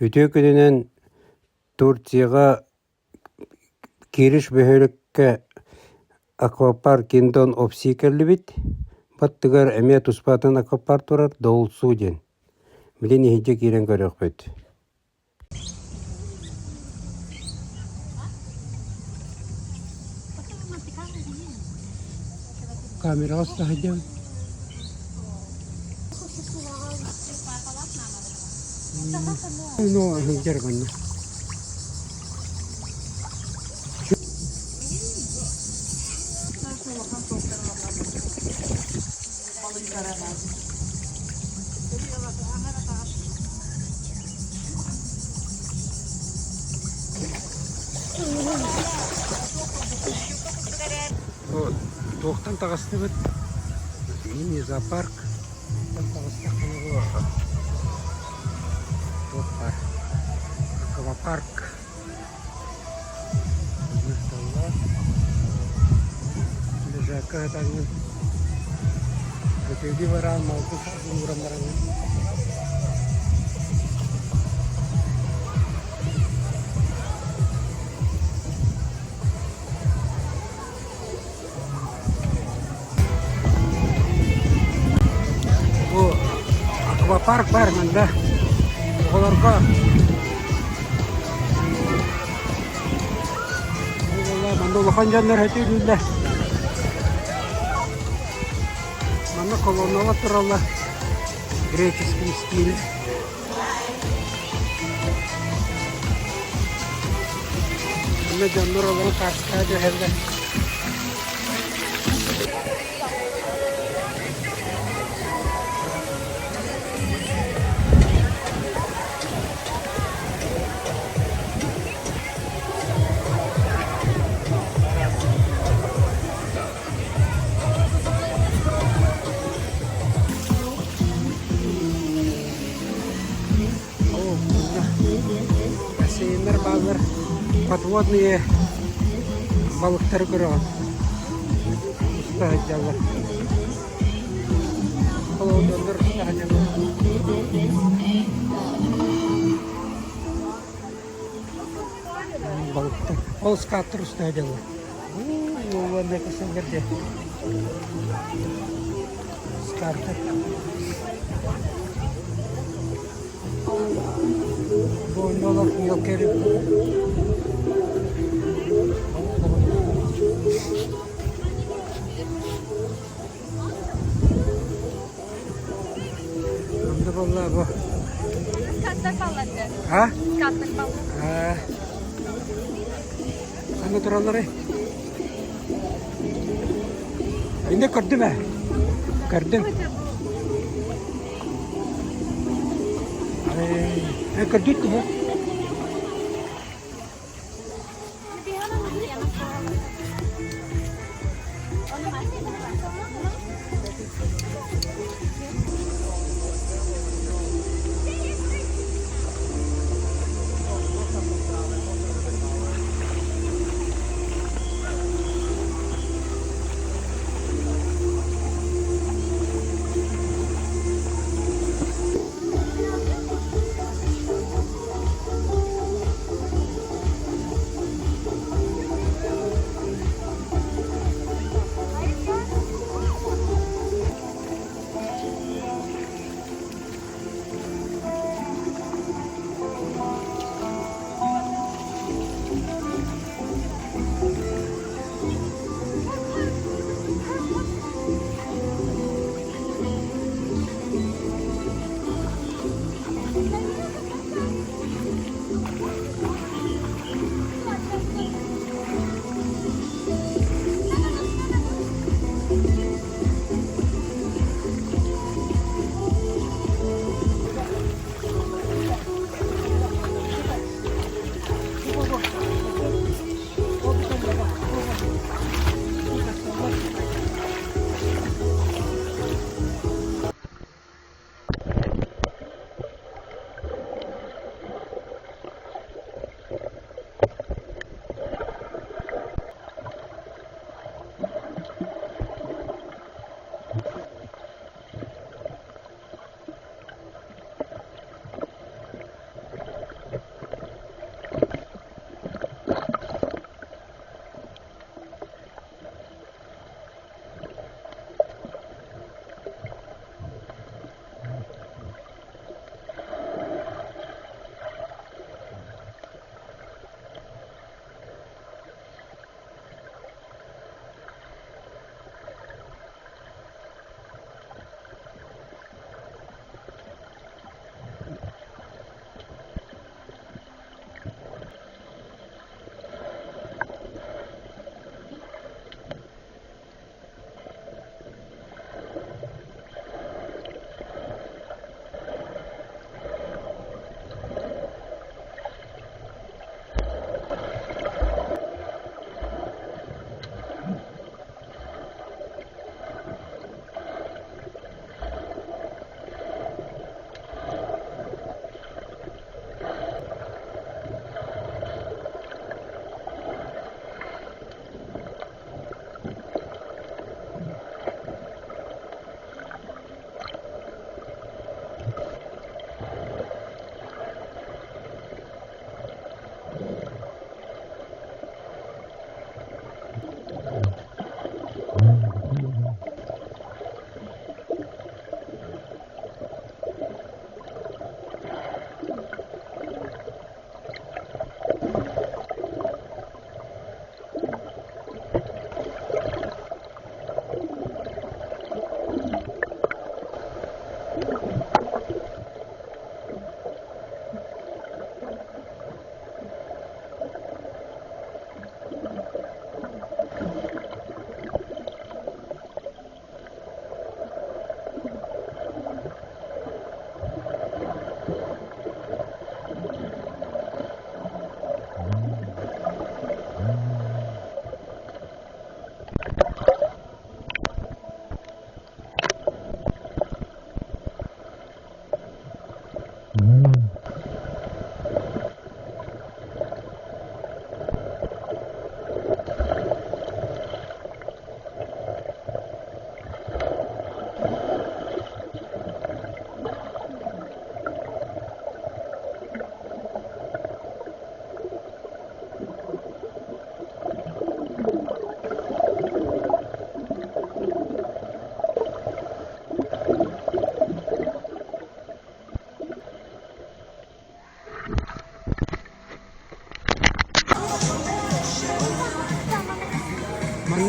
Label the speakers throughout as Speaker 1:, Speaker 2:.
Speaker 1: Үтүө күнүнэн Турцияҕа Кириш бөһүөлэккэ аквапарк Индон Опси кэллибит. Баттыгар эмиэ туспа атын аквапарк турар Доулсу диэн. Билин иһирдьэ киирэн көрүөхпүт. Камераҕа саһайдым. Ну, сылдьар манна. Туохтан таҕыстыбыт? Мини-зоопарк. Таҕыстахпына туох баар? Аквапарк. Лежакка сытаҥҥын көтүөлүү бараан малгы саргын ууран бараҥҥын Бу аквапарк баар манна оҕолорго манна улахан дьоннор сөтүөлүүллэр. Манна колонналар тураллар греческий стиль. Манна дьоннор олорон хаартыскаҕа түһэллэр. Бассейннар бааллар, подводные балыктары көрөҕүн. Уста сылдьаллар. Холодоннор уста сылдьаллар. Балыктар. Ол скаттар уста сылдьаллар. Уонна кэсэллэр дьэ. Скаттар. Бу оннолор мелкий рыб. Онно буолла бу.
Speaker 2: Скаттар балларды.
Speaker 1: А?
Speaker 2: Скаттар баллар.
Speaker 1: А. Ханна туралларый? Инде көрдүм ээ. Көрдүм. Э, көрдүт дуо?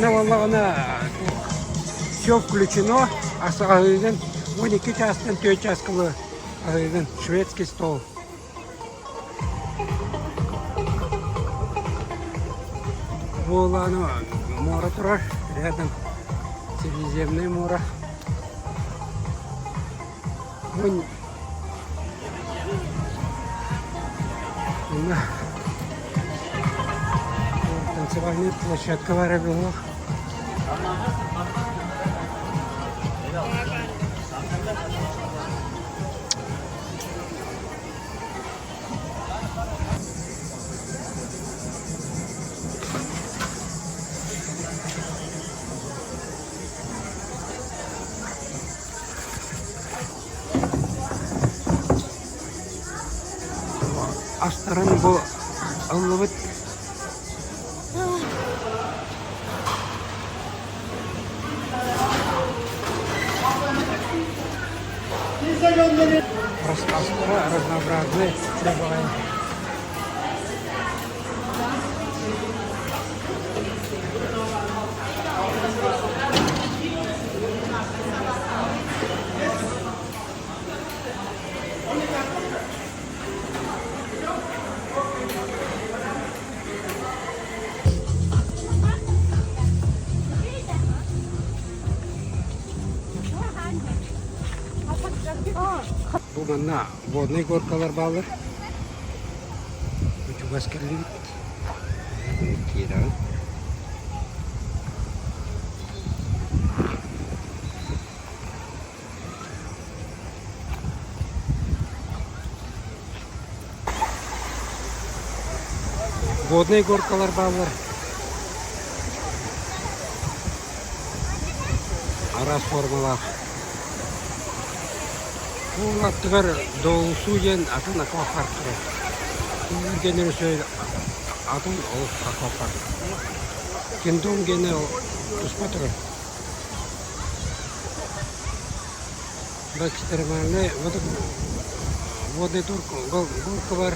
Speaker 1: Манна буоллаҕына все включено, аһыыгын 12 чаастан 4 чааска дылы аһыыгын шведский стол. Буолааны муора турар, рядом Средиземное море. Вон Манна танцевальная площадка бара буолуох. Астарын бу ыллыбыт. Астара разнообразные бывает. Бу манна воднай горкалар бааллар. Чугас кэллибит. Киирэҕин. Воднай горкалар бааллар. Араас формалаах. Бу аттыгар Доолусуу диэн атын аквапарк турар. Диэн өссө атын олус аквапарк. Киндом диэни туспа турар. Экстремальный водный тур горка бар.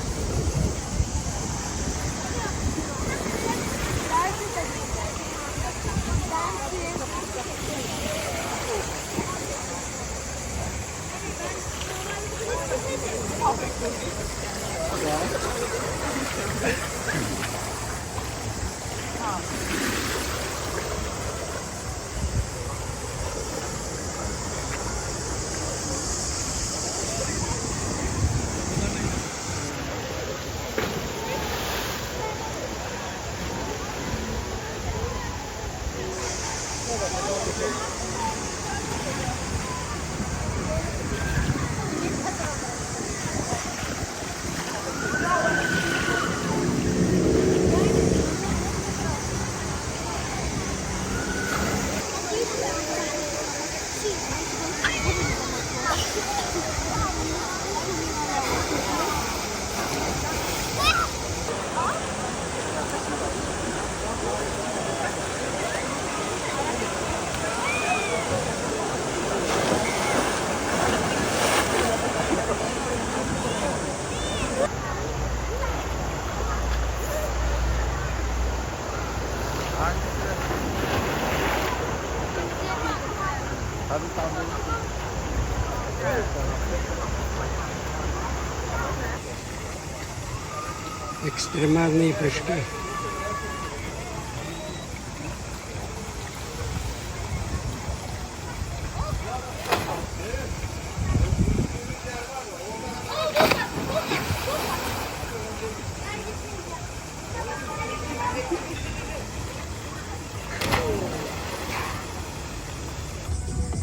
Speaker 1: Экстремальные прыжки.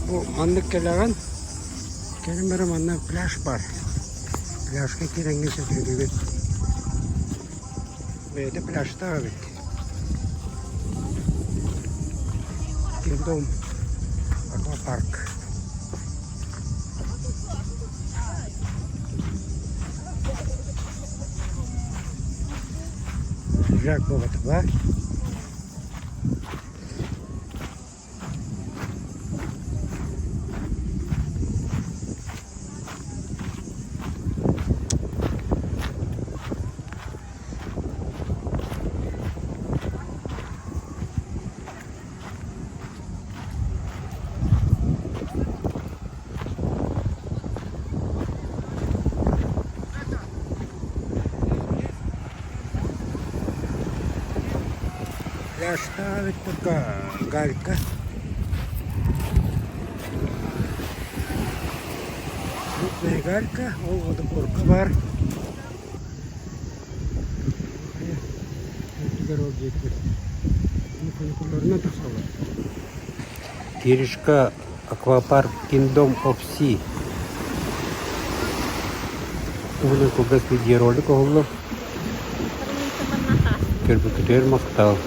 Speaker 1: Бу маннык кэлэҕин, кэлин баран манна пляж баар. Пляжка киирэҥҥин сөтүөлүүгүн. Бэйэтэ пляжтаах эбит. Дом аквапарк. Лежак буолбатах Пляжтаабыт только галька. Крупная галька, ол водопорка баар. Өттүгэр ол диэки фуникулерынан тахсаллар. Киришка аквапарк Kingdom of Sea туһунан кылгас видеоролик оһолло. Көрбүккүтүгэр махтал.